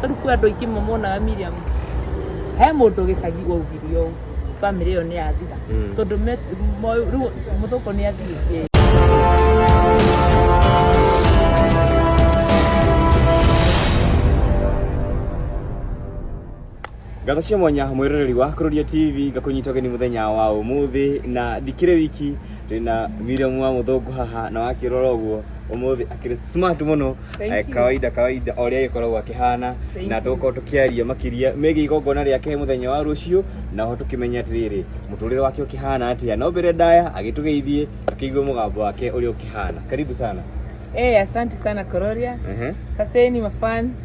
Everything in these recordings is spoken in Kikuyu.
Tarĩu kwĩ andũ aingĩ mamonaga Miriam, he mũndũ gĩcagi waugire ũũ, bamĩrĩ ĩyo nĩ yathira. Tondũ rĩu mũthũngũ nĩ athiĩ. Ngatho cia mwanya mwĩroreri wa Kururia TV, ngakũnyita ũgeni mũthenya wa ũmũthĩ, na ndikĩrĩ wiki, ndĩna Miriam wa Mũthũngũ haha, na wakĩrora ũguo ũmũthĩ akĩrĩ smart mũno. Thank you. Kawaida kawaida o ũrĩa agĩkoragwo akĩhana. Thank Na you. tũgũkorwo tũkĩaria makĩria megiĩ igongona rĩake mũthenya wa rũciũ, na oho tũkĩmenya atĩrĩrĩ, mũtũrĩre wake ũkĩhana atĩa. No mbere ndaya agĩtũgeithie, tũkĩigue mũgambo wake ũrĩa ũkĩhana. Karibu sana. Hey, asante sana Kororia. Saseni mafans.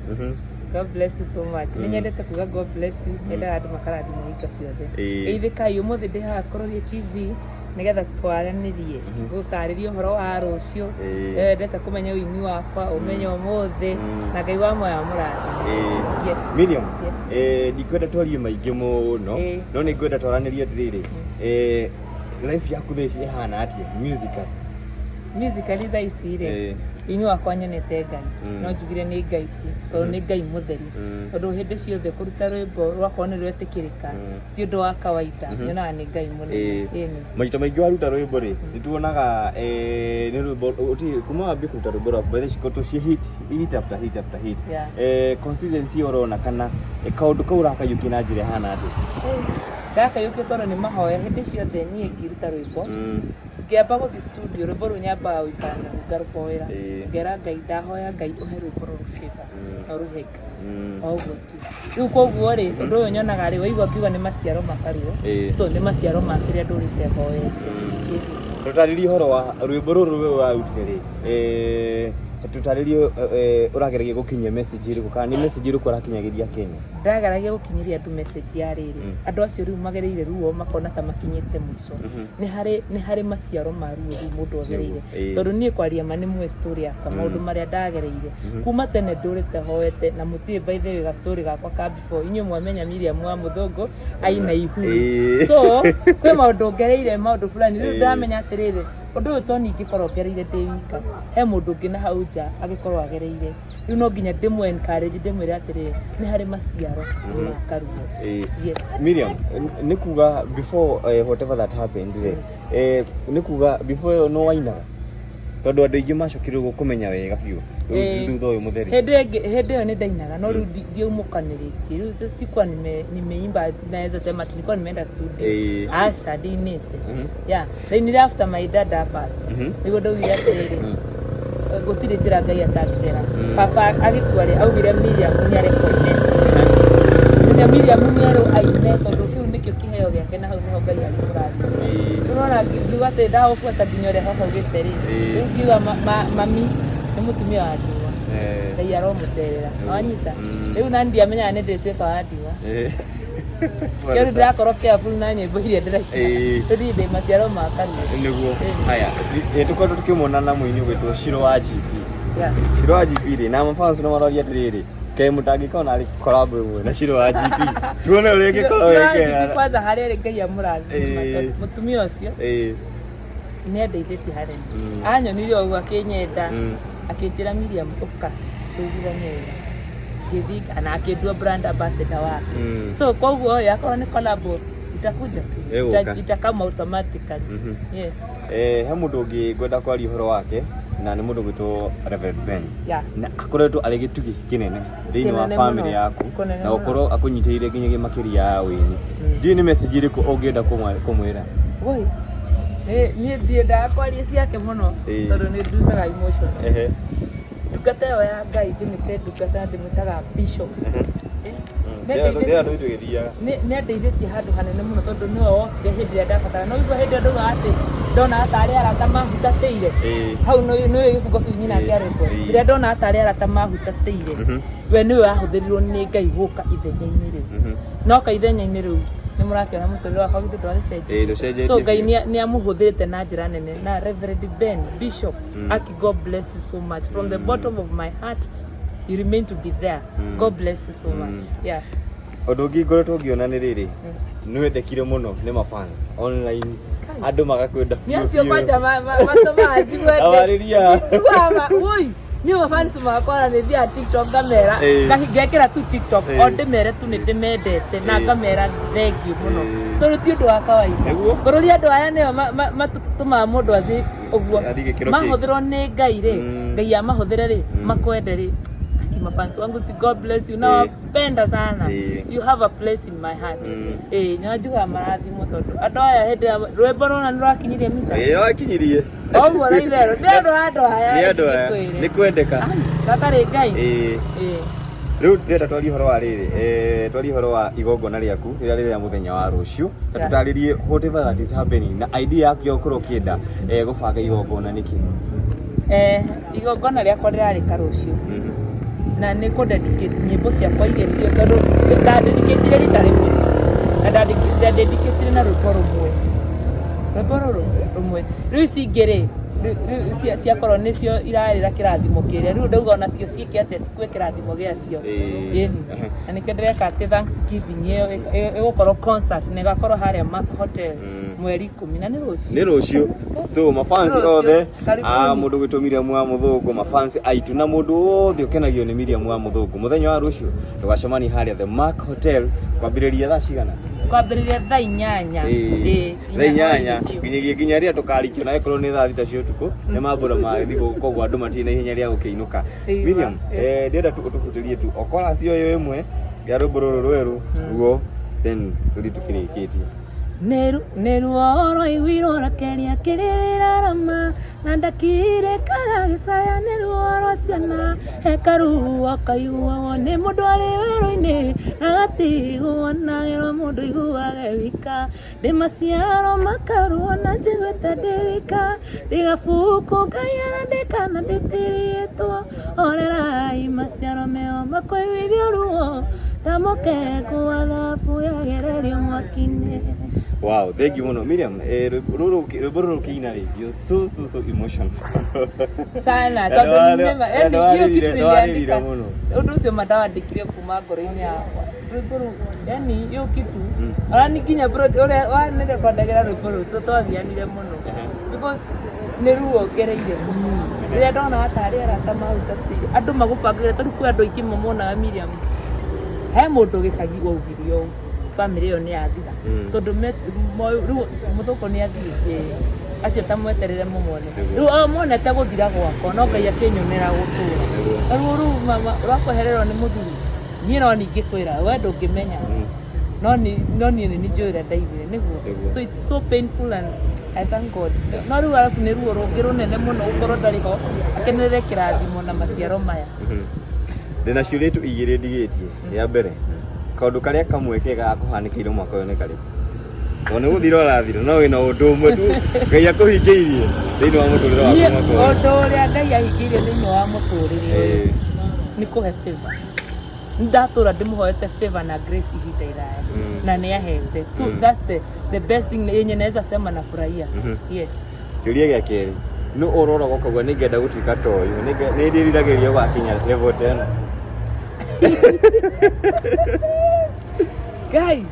God bless you so much. Nĩ nyendete kuga God bless you. Nyendaga andũ makarathimwo hingo ciothe. Geithĩkai ũmũthĩ ndĩ haha Kororia TV nĩgetha twaranĩrie, gũtarĩria ũhoro wa rũciũ. We wendete kũmenya ũini wakwa, ũmenye ũmũthĩ, na Ngai wa muoyo amũrathime. Yes. Miriam, Yes. Ndikwenda twarie maingĩ mũno, no nĩ ngwenda twaranĩrie atĩrĩrĩ, life yaku thaa ici ĩhana atĩa musically? Musically thaa ici rĩ, ũini wakwa nyonete Ngai, no njugire nĩ Ngai tu, tondũ nĩ Ngai mũtheru. Tondũ hĩndĩ ciothe kũruta rwĩmbo rwakorwo nĩ rwetĩkĩrĩka, ti ũndũ wa kawaida, nyonaga nĩ Ngai mũnene. Ĩni. Maita maingĩ waruta rwĩmbo rĩ, nĩ tuonaga nĩ rwĩmbo kuma wambie kũruta rwĩmbo rwaku, by the way cikoretwo ciĩ hit, hit after hit after hit. Consistency ũrona kana kaũndũ kau ũrakaiyũkia na njĩra ĩhana atĩa? Ndakaiyũkia tondũ nĩ mahoya hĩndĩ ciothe niĩ ngĩruta rwĩmbo. Ngĩamba gũthiĩ studio, rwĩmbo rũu nyambaga gũikara naruo ngarũhoera. Ngera Ngai, ndahoya Ngai ũhe rwĩmbo rũrũ favor na ũrũhe grace. O ũguo tu. Rĩu koguo rĩ, ũndũ ũyũ nyonaga rĩ, waigua ngiuga nĩ maciaro ma karuo. So nĩ maciaro ma kĩrĩa ndũrĩte hoete. Tũtarĩrie ũhoro wa rwĩmbo rũrũ rũrũ warutire rĩ, tũtarĩrie ũrageragia gũkinyia message ĩrĩkũ, kana nĩ message ĩrĩkũ ũrakinyagĩria Kenya? Ndageragia gũkinyĩria andũ message ya rĩrĩ, andũ acio rĩu magereire ruo makona ta makinyĩte mũico. Nĩ harĩ maciaro ma ruo rũu mũndũ agereire. Tondũ niĩ kwaria ma nĩ mũĩ story yakwa, maũndũ marĩa ndagereire. Kuma tene ndũrĩte hoete, na mũtiũĩ by the way ga story gakwa ka before. Inyuĩ mwamenya Miriam wa Mũthũngũ aina ihu. So kwĩ maũndũ ngereire, maũndũ fulani. Rĩu ndamenya atĩrĩrĩ, ũndũ ũyũ to niĩ ingĩkorwo ngereire ndĩ wika, he mũndũ ũngĩ na hau nja angĩkorwo agereire. Rĩu no nginya ndĩmũ encourage, ndĩmwĩre atĩrĩrĩ, nĩ harĩ maciaro ma karuo. Yes. Miriam, nĩ kuga before whatever that happened rĩ, nĩ kuga before ĩyo no wainaga, tondũ andũ aingĩ macokire gũkũmenya wega biũ rĩu thutha ũyũ mũtheri. Hĩndĩ ĩngĩ, hĩndĩ ĩyo nĩ ndainaga, no rĩu ndiaumũkanĩrĩtie. Rĩu sikuwa nimeimba, naweza sema ati nilikuwa nimeenda studio. Aca, ndinĩte. Yeah, ndainire after my dad passed. Nĩguo ndaugire atĩrĩrĩ, gũtirĩ njĩra Ngai atangĩgera. Baba agĩkua rĩ, augire Miriam nĩ arekwo aine. Nginya Miriam nĩ erwo aine, tondũ kĩu nĩkĩo kĩheo gĩake, na hau nĩho Ngai arĩmũrathima. Rĩu nĩwona ngiuga atĩ ndagũbuata nginya ũrĩa baba augĩte rĩ, rĩu ngiuga mami nĩ mũtumia wa ndigwa, Ngai aromũcerera. Wanyita? Rĩu nani ndiamenyaga nĩ ndĩtuĩka wa ndigwa. Kĩo rĩu ndĩrakorwo careful na nyĩmbo iria ndĩraina. Rĩu niĩ ndĩ maciaro ma kanua. Nĩguo. Haya, tũkoretwo tũkĩmuona na mũini ũgwĩtwo Shiro wa GP. Shiro wa GP rĩ, na mafans nĩ maroria atĩrĩrĩ, kaĩ mũtangĩkorwo narĩ collab ĩmwe na Shiro wa GP? Tuone ũrĩa ĩngĩkorwo Shiro wa GP ĩkĩhana. Kwanza harĩa arĩ Ngai amũrathime, tondũ mũtumia ũcio nĩ andeithĩtie hanene. Anyonire ũguo akĩnyenda, akĩnjĩra, Miriam, ũka tũiguithanie wĩra. Ngĩthiĩ na akĩndua brand ambassador wake. So koguo ĩ, akorwo nĩ collab itakuja tu. Ĩgũka. Itakama automatically. Yes. He mũndũ ũngĩ ngwenda kwaria ũhoro wake, na nĩ mũndũ ũgwĩtwo Reverend Ben. Na akoretwo arĩ gĩtugĩ kĩnene thĩinĩ wa Kĩnene family mũno. yaku, Kũnene na mũno. gũkorwo akũnyitĩrĩire nginyagia makĩria ya wĩini. Ndiũĩ nĩ message ĩrĩkũ ũngĩenda kũmwĩra. Woi. Niĩ ndiendaga kwaria ciake mũno, tondũ nĩ nduĩkaga emotional. Ndungata ĩyo ya Ngai, ndĩmĩte ndungata, ndĩmĩtaga bishop. Ndĩrenda andũ tũgĩthiaga. Nĩ andeithĩtie handũ hanene mũno, tondũ nĩwe wokire hĩndĩ ĩrĩa ndabatara. No igua hĩndĩ ĩrĩa ndaugaga atĩ ndonaga tarĩ arata mahutatĩire. Hau nĩ gĩbungo kĩu nyina kĩa rwĩmbo. Rĩrĩa ndonaga tarĩ arata mahutatĩire, we nĩwe wahũthĩrirwo nĩ Ngai gũka ithenya-inĩ rĩu. Noka ithenya-inĩ rĩu, nĩ mũrakĩona mũtũrĩre wakwa githĩ ndwagĩcenjirie. Ndũcenjetie So Ngai biũ. Nĩ amũhũthĩrĩte na njĩra nene. Na Reverend Ben, Bishop, Aki, God bless you so much. From the bottom of my heart, you remain to be there. God bless you so much. Yeah. Ũndũ ũngĩ ngoretwo ngĩona nĩ rĩrĩ, nĩ wendekire mũno nĩ mafans online, andũ magakwenda Nĩ biũ acio biũ. kwanja matũmaga njigue Tawarĩria. Njiguaga woi. Niĩ mafans makwa na nĩ thiaga TikTok ngamera, ngekĩra tu TikTok o ndĩmere tu nĩ ndĩmendete na ngamera thengiũ mũno, tondũ ti ũndũ wa kawaida. Bũrũri andũ aya nĩo matũmaga mũndũ athiĩ ũguo, mahũthĩrwo nĩ Ngai rĩ, Ngai amahũthĩre rĩ, makwende rĩ. Aki mafans wangu, si God bless you, nawapenda sana. You have a place in my heart. Ĩĩ, nyanjugaga marathimwo tondũ andũ aya hĩndĩ ya rwĩmbo rũna nĩ rwakinyirie mita. Ĩĩ, rwakinyirie. Ũguo na itherũ nĩ andũ a andũ aya. Nĩ andũ aya nĩ kwendeka. Gatarĩ Ngai. Ĩĩ. Rĩu ndĩrenda twarie ũhoro wa rĩrĩ, twarie ũhoro wa igongona rĩaku rĩrĩa rĩrĩa mũthenya wa rũciũ, na tũtarĩrie whatever that is happening na idea yaku ya gũkorwo ũkĩenda gũbanga igongona nĩkĩ? Igongona rĩakwa rĩrarĩka rũciũ na nĩ kũ dedicate nyĩmbo ciakwa iria cio tondũ ndadedicatire rita rĩmwe na ndadedicatire na rwĩmbo rũmwe, rwĩmbo rũrũ rũmwe. Rĩu ici ingĩ rĩ, rĩu ciakorwo nĩcio irarĩra kĩrathimo kĩrĩa, rĩu ndauga onacio ciĩke atĩa, cikue kĩrathimo gĩacio. Ĩni, na nĩkĩo ndĩreka atĩ thanksgiving ĩyo ĩgũkorwo concert na ĩgakorwo harĩa Mark Hotel mweri 10, na nĩ rũciũ. Nĩ rũciũ. So mafans Rũciũ. othe Karibuni. a mũndũ gwĩtwo Miriam wa Mũthũngũ, mafans aitũ na mũndũ wothe ũkenagio nĩ Miriam wa Mũthũngũ, mũthenya wa rũciũ tũgacemania harĩa The Mark Hotel kwambĩrĩria thaa cigana? Kwambĩrĩria thaa 8. Ĩĩ, thaa 8 nginyagia nginya rĩrĩa tũkarikio, na ĩkorwo nĩ thaa 6 cia ũtukũ, nĩ mambũra ma thigũkũ, koguo andũ matirĩ na ihenya rĩa gũkĩinũka. Miriam, ndĩrenda tu ũtũbutĩrie tu o chorus ĩyo ĩmwe ya rwĩmbo rũrũ rwerũ ruo, then tũthiĩ tũkĩrĩkĩtie. Nĩ ruo rwaiguirwo Rakeli akĩrĩrĩra Rama, na ndakirĩkaga gĩcaya nĩ ruo rwa ciana. He karuo kaiguagwo nĩ mũndũ arĩ werũ-inĩ, na gatigwo nagerwo mũndũ aiguage wika. Ndĩ maciaro makaruo na njiguĩte ndĩ wika, ndĩ gabuku Ngai arandĩka na ndĩtĩrĩtwo. Horerai maciaro meo makũiguithio ruo, ta mũkengũ wa thahabu yagererio mwaki-inĩ. Wow, thank you mũno Miriam. Rũrũ rwĩmbo rũrũ ũkĩina rĩ, you're so so so emotional sana. Na Tondũ nĩma yani hiyo kitu nĩwarĩrire niliandika mũno. Ũndũ ũcio ma ndawandĩkire kuma ngoro-inĩ yakwa, rwĩmbo rũu, yani hiyo kitu ona ni nginya bro ũrĩa wanĩrekondagĩra rwĩmbo rũu twathianire mũno, because nĩ ruo ngereire niĩ rĩrĩa ndonaga tarĩ arata mahutatĩire andũ magũbangagĩra, tondũ kwĩ andũ aingĩ mamonaga Miriam. He mũndũ gĩcagi waugire ũũ, bamĩrĩ ĩyo nĩ yathira, tondũ rĩu Mũthũngũ nĩ athiĩ, acio ta mweterere mũmone. Rĩu o monete gũthira gwakwa, no Ngai akĩnyonera gũtũra. Rĩu rĩu mama rwakwehererwo nĩ mũthuri, niĩ no ningĩkwĩra we ndũngĩmenya, no niĩ nĩ njũĩ ũrĩa ndaiguire nĩguo. So it's so painful and I thank God. No rĩu arabu nĩ ruo rũngĩ rũnene mũno gũkorwo ndarĩ ho akenerere kĩrathimo na maciaro maya. Ndĩna ciũria tu igĩrĩ ndigĩtie. Ya mbere, kaũndũ karĩa kamwe kega gakũhanĩkĩire mwaka ũyũ nĩ karĩkũ? Tondũ nĩ gũthira ũrathira, no wĩna ũndũ ũmwe tu Ngai akũhingĩirie thĩinĩ wa mũtũrĩre waku Niĩ mwaka ũyũ. Ũndũ ũrĩa Ngai ahingĩirie thĩinĩ wa mũtũrĩre ũyũ nĩ kũhe favor. Ndatũra ndĩmũhoete favor na grace ihinda iraya, na nĩ ahete, so that's the best thing yenye naweza sema nafurahia. Yes. Kĩũria gĩa kerĩ, nũ ũroraga ũkauga nĩ ngenda gũtuĩka ta ũyũ, nĩ ndĩriragĩria gũgakinya level ta ĩno? Ngai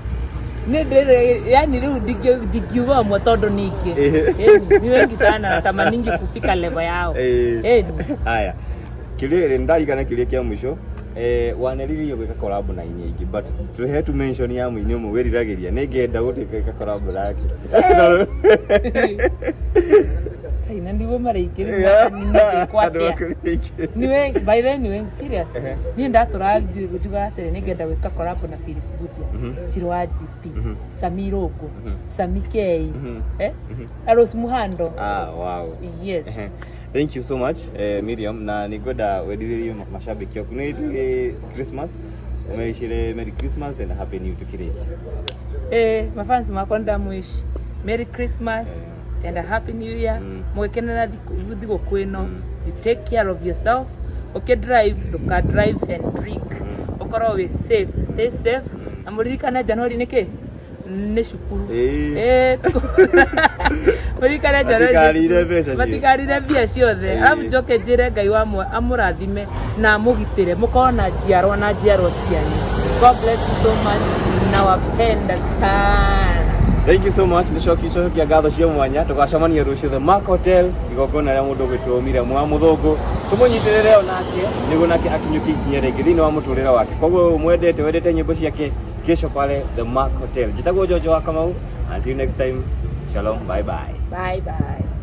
nĩ ndĩrĩ, yani rĩu ndingiuga ũmwe tondũ ningĩ ni wengi sana, natamaningi kufika level yao. Ĩni. Haya, kĩũria ndarikana, kĩũria kĩa mũico, wanerirĩirio gwĩka collab na aini aingĩ, but tũhe tu mention ya mũini ũmwe wĩriragĩria nĩ ngenda gũtuĩka gwĩka collab nake. Ai, na niguo maraingĩ rĩu. Andũ Atĩa? aku nĩ aingĩ. Ni wengi, by then ni wengi, serious. Niĩ ndatũraga njugaga atĩrĩ, nĩngenda gwĩka collab na Phyllis Mbuthia, Shiro wa GP, Sami Irũngũ, Sami K, Rose Muhando. Ah, wow. Yes. Thank you so much, Miriam, na ningwenda wendithĩrie mashabiki aku nĩ tũrĩ Christmas, ũmewishire Merry Christmas and Happy New tukĩrĩkia. Mafans makwa, ndamwish Merry Christmas and a Happy New Year. Mũgĩkenera thigũkũ ĩno, you take care of yourself. Ũkĩ drive, ndũka drive and drink, ũkorwo wĩ safe, stay safe, na mũririkane January nĩ kĩ nĩ cukuru. Mũririkane January nĩ Matikarire cukuru. mbeca ciothe. Matikarire mbia ciothe. Arabu njoke njĩre Ngai wa amũrathime na amũgitĩre, mũkorwo na njiarwa na njiarwa cianyu. God bless you so much, nawapenda sana. Thank you so much. Nĩcokia cokia ngatho cia mwanya. Tũgacemania rũciũ The Mark Hotel, igongona rĩa mũndũ ũgwĩtwo Miriam wa Mũthũngũ. Tũmũnyitĩrĩre o nake nĩguo nake akinyũkie ikinya rĩngĩ thĩinĩ wa mũtũrĩre wake. Koguo mwendete wendete nyĩmbo ciake kesho pale The Mark Hotel. Njĩtagwo Jojo wa Kamau. Until next time, shalom, bye bye. Bye bye.